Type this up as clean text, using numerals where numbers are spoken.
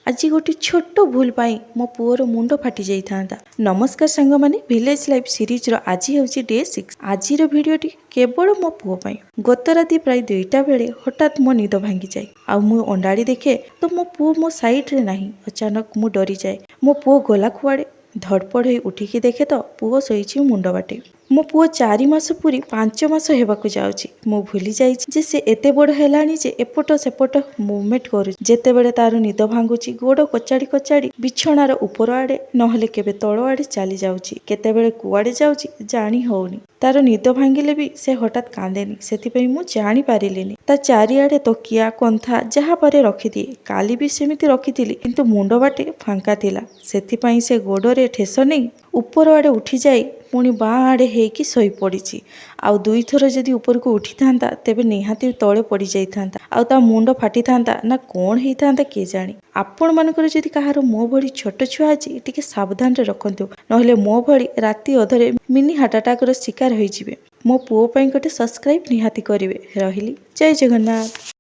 ଆଜି ଗୋଟେ ଛୋଟ ଭୁଲ ପାଇଁ ମୋ ପୁଅର ମୁଣ୍ଡ ଫାଟି ଯାଇଥାନ୍ତା। ନମସ୍କାର ସାଙ୍ଗମାନେ, ଭିଲେଜ ଲାଇଫ୍ ସିରିଜର ଆଜି ହେଉଛି ଡେ 6। ଆଜିର ଭିଡ଼ିଓଟି କେବଳ ମୋ ପୁଅ ପାଇଁ। ଗତ ରାତି ପ୍ରାୟ 2ଟା ବେଳେ ହଠାତ୍ ମୋ ନିଦ ଭାଙ୍ଗିଯାଏ ଆଉ ମୁଁ ଅଣ୍ଡାଳି ଦେଖେ ତ ମୋ ପୁଅ ମୋ ସାଇଡ଼ରେ ନାହିଁ। ଅଚାନକ ମୁଁ ଡରିଯାଏ। ମୋ ପୁଅ ଗଲା କୁଆଡ଼େ? ଧଡ଼ପଡ଼ ହୋଇ ଉଠିକି ଦେଖେ ତ ପୁଅ ଶୋଇଛି ମୁଣ୍ଡ ବାଟେ। ମୋ ପୁଅ 4 ମାସ ପୁରି 5 ମାସ ହେବାକୁ ଯାଉଛି। ମୁଁ ଭୁଲି ଯାଇଛି ଯେ ସେ ଏତେ ବଡ଼ ହେଲାଣି ଯେ ଏପଟ ସେପଟ ମୁଭମେଣ୍ଟ କରୁଛି। ଯେତେବେଳେ ତାର ନିଦ ଭାଙ୍ଗୁଛି, ଗୋଡ଼ କଚାଡ଼ି କଚାଡ଼ି ବିଛଣାର ଉପର ଆଡ଼େ ନହେଲେ କେବେ ତଳ ଆଡ଼େ ଚାଲି ଯାଉଛି। କେତେବେଳେ କୁଆଡ଼େ ଯାଉଛି, ଜାଣି ହଉନି। ତାର ନିଦ ଭାଙ୍ଗିଲେ ବି ସେ ହଠାତ୍ କାନ୍ଦେନି, ସେଥିପାଇଁ ମୁଁ ଜାଣିପାରିଲିନି। ତା ଚାରିଆଡ଼େ ତକିଆ, କନ୍ଥା ଯାହା ପାରେ ରଖିଦିଏ। କାଲି ବି ସେମିତି ରଖିଥିଲି, କିନ୍ତୁ ମୁଣ୍ଡ ବାଟେ ଫାଙ୍କା ଥିଲା। ସେଥିପାଇଁ ସେ ଗୋଡ଼ରେ ଠେସ ନେଇ ଉପର ଆଡ଼େ ଉଠିଯାଇ ପୁଣି ବାଁ ଆଡ଼େ ହେଇକି ଶୋଇପଡ଼ିଛି। ଆଉ ଦୁଇଥର ଯଦି ଉପରକୁ ଉଠିଥାନ୍ତା, ତେବେ ନିହାତି ତଳେ ପଡ଼ିଯାଇଥାନ୍ତା ଆଉ ତା ମୁଣ୍ଡ ଫାଟିଥାନ୍ତା ନା କ'ଣ ହେଇଥାନ୍ତା କିଏ ଜାଣେ। ଆପଣମାନଙ୍କର ଯଦି କାହାର ମୋ ଭଳି ଛୋଟ ଛୁଆ ଅଛି, ଟିକେ ସାବଧାନରେ ରଖନ୍ତୁ, ନହେଲେ ମୋ ଭଳି ରାତି ଅଧରେ ମିନି ହାର୍ଟ ଆଟାକର ଶିକାର ହୋଇଯିବେ। ମୋ ପୁଅ ପାଇଁ ଗୋଟେ ସବସ୍କ୍ରାଇବ୍ ନିହାତି କରିବେ। ରହିଲି, ଜୟ ଜଗନ୍ନାଥ।